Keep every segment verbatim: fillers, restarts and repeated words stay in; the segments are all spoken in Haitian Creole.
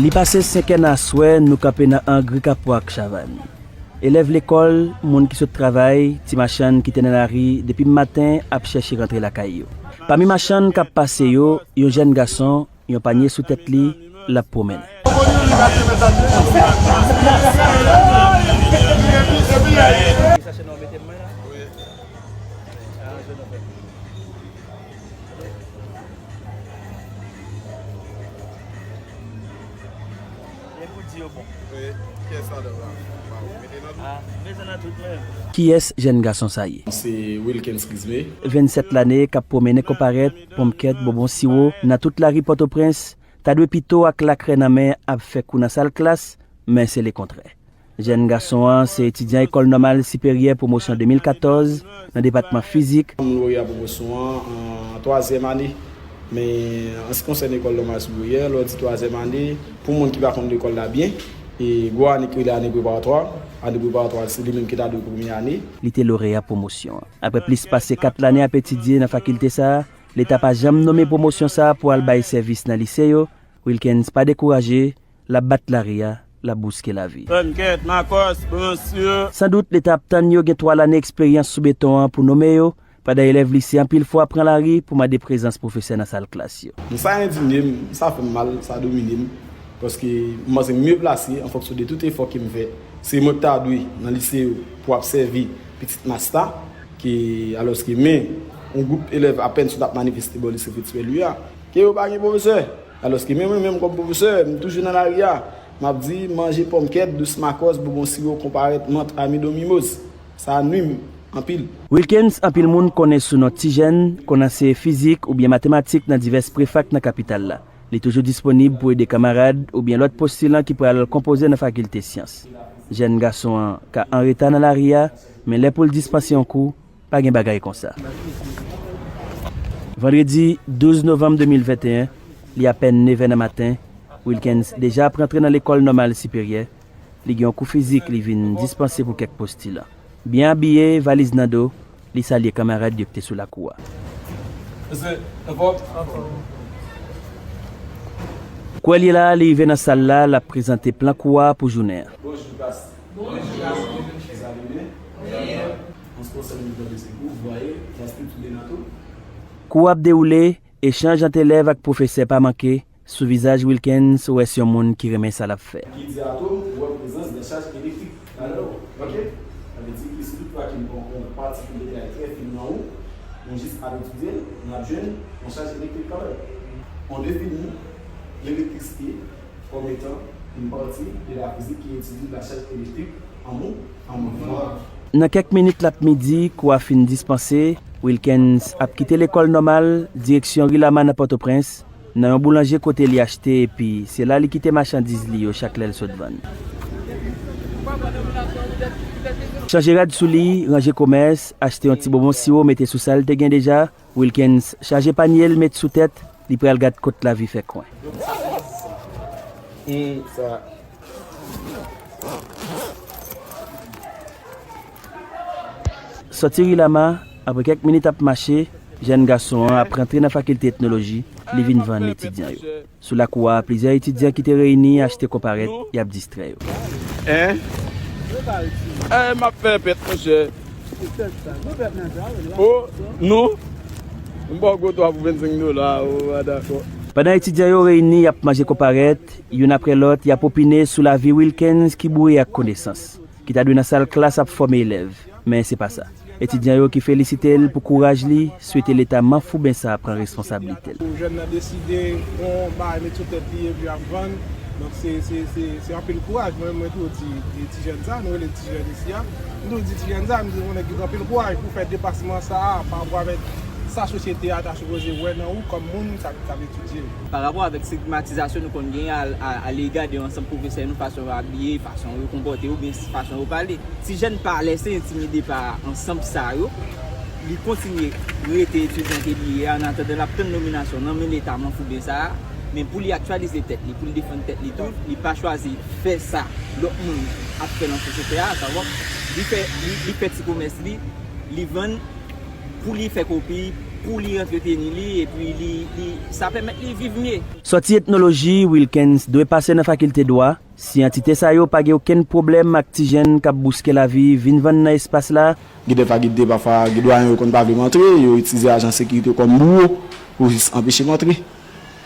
Li pase senk è nan aswè, nou kanpe nan Angri Kapwa ak Chavann. Elèv lekòl, moun ki sot travay, ti machann ki te nan lari depi maten ap chèche rantre lakay yo. Pami machann k ap pase yo, yon jèn gason, yon panye sou tèt li, l ap pwomennen. Kiyès jèn gason sa ye? Se Wilkens Crismé. Vennsèt lane k ap pwomennen konparèt, ponmkèt, bonbon siwo nan tout lari Pòtoprens, ta dwe pito ak lakrè nan men ap fè kou nan sal klas, men se lekontrè. Jèn gason an se etidyan Ekòl Nòmal Siperyè pwomosyon de mil katòz nan depatman fizik. M loreya pwomosyon an an twazyèm ane. Men an se ki konsène Ekòl Nòmal Siperyè, lè w di twazyèm ane, pou moun ki pa konn lekòl la byen, e gwo ane ki rele ane preparatwa, ane preparatwa se li menm ki ta dwe premye ane. Li te loreya pwomosyon an. Apre plis pase kat lane ap etidye nan fakilte sa a, Leta pa janm nonmen pwomosyon sa a pou al bay sèvis nan lise yo. Wilkens pa dekouraje, l ap bat lari a, l ap bouske lavi. Pannkèt, makòs, bonsyo. San dout, Leta ap tann yo gen twa lane eksperyans sou beton an pou nonmen yo, pandan elèv lise anpil fwa pran lari pou mande prezans pwofesè nan sal klas yo. Sa endinye m, sa fè m mal, sa domine m, paske m panse m mye plase an fonksyon de tout efò ke m fè. Se mwen ki ta dwe nan lise yo pou ap sèvi pitit mas la, ke, alòske men yon gwoup elèv apèn sot ap manifeste bò lise Fritz Pélu a, ke yo pa gen pwofesè. Alòske men mwen menm kòm pwofesè, m toujou nan lari a. M ap di, manje pòmkèt, dous makòs, bonbon siwo, konparèt, mant, amidon, mimoz. Sa nwi m anpil. Wilkens, anpil moun konnen sou non Ti Jèn, konn anseye fizik oubyen matematik nan divès prefak nan kapital la. Li toujou disponib pou ede kanmarad oubyen lòt postilan ki pral konpoze nan fakilte syans. Jèn gason an ka an reta nan lari a, men lè pou l dispanse yon kou, pa gen bagay konsa. Vandredi douz novanm de mil venteyen, li apèn nevè nan maten, Wilkens deja ap rantre nan Lekòl Nòmal Siperyè. Li gen yon kou fizik li vin dispanse pou kèk postilan. Byen abiye, valiz nan do, li salye kanmarad yo ki te sou lakou a. Mesye, anfòm? Kwè l ye la, li rive nan sal la, l ap prezante plan kou a pou jounen an. Bonjou klas. Bonjou klas. Sa va byen? An se konsène nou tande se kou, vwaye, klas tou tounen nan tou. Kou ap dewoule, echanj ant elèv ak pwofesè pa manke, sou vizaj Wilkens ou wè se yon moun ki renmen sa l ap fè. Ki di atò, ou wè prezans dechaj elektrik. Alò, ok? Sa vle di ke si tout fwa ke nou pran yon pati ki detay trè fin nan ou, nou jis ap etidye l, n ap jwenn yon chaj elektrik kanmenm. On defini elektrisite kòm etan yon pati de la fizik ki etidye la chaj elektrik an mou-, an mouvman. Nan kèk minit l ap midi, kou a fin dispanse, Wilkens ap kite Lekòl Nòmal, direksyon Ri Lama nan Pòtoprens, nan yon boulanje kote li achte epi se la li kite machandiz li yo chak lè l sot vann. Chanje rad sou li, ranje komès, achte yon ti bonbon siwo mete sou sa l te gen deja, Wilkens chaje panye l met sou tèt, li pral gad kot lavi fè kwen. Sòti Ri Lama, apre kèk minit ap mache, jèn gason an ap rantre nan fakilte etnoloji, li vin vann etidyan yo. Sou lakou a, plizyè etidyan ki te reyini achte konparèt, y ap distrè yo. Hein? Eh, m ap fè pèt, monchè. Oh, non. M ba w gwo twa pou vennsenk dola, oh, a dakò. Pandan etidyan yo reyini, y ap manje konparèt, youn apre lòt, y ap opine sou lavi Wilkens ki boure ak konesans, ki ta dwe nan sal klas ap fòme elèv, men se pa sa. Etidyan yo ki felisite l pou kouraj li, swete Leta manfouben sa a pran responsablite l. Pou jèn nan deside pran yon bagay met sou tèt li epi ap vann, donk se, se, se, se anpil kouraj. Mwen, mwen toujou di, di ti jèn sa, nou rele l ti jèn isi a, m toujou di ti jèn sa, m di yon nèg ki gen anpil kouraj pou fè depasman sa a pa rapò avèk sa sosyete a ta sipoze wè nan ou kòm moun k ap, k ap etidye. Pa rapò avèk estigmatizasyon nou konn genyen a, a, alega de ansanm pwofesè nou, fason yo abiye, fason yo konpòte yo, oubyen fason yo pale. Ti jèn pa lèse entimide pa ansanm sa yo. Li kontinye rete etidyan ke li ye a, an atandan l ap tann nominasyon nan men Leta manfouben sa a. Men pou li aktyalize tèt li, pou li defann tèt li tou, li pa chwazi fè sa lòt moun ap fè nan sosyete a, sa vle li fè, li, li fè ti komès li, li vann, Pou li fè kopi, pou li antreteni li, epi li, li, sa pèmèt li viv mye. Sòti etnoloji, Wilkens dwe pase nan fakilte dwa. Si antite sa yo pa gen okenn pwoblèm ak ti jèn k ap bouske lavi vin vann nan espas la, Gen de fakilte pafwa gen dwayen yo konn pa vle m antre, yo itilize ajan sekirite yo kòm bouwo pou jis anpeche m antre.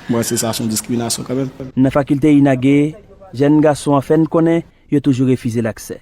Mwen se sa se yon diskriminasyon kanmenm. Nan fakilte Inage, jèn gason an fè n konnen yo toujou refize l aksè.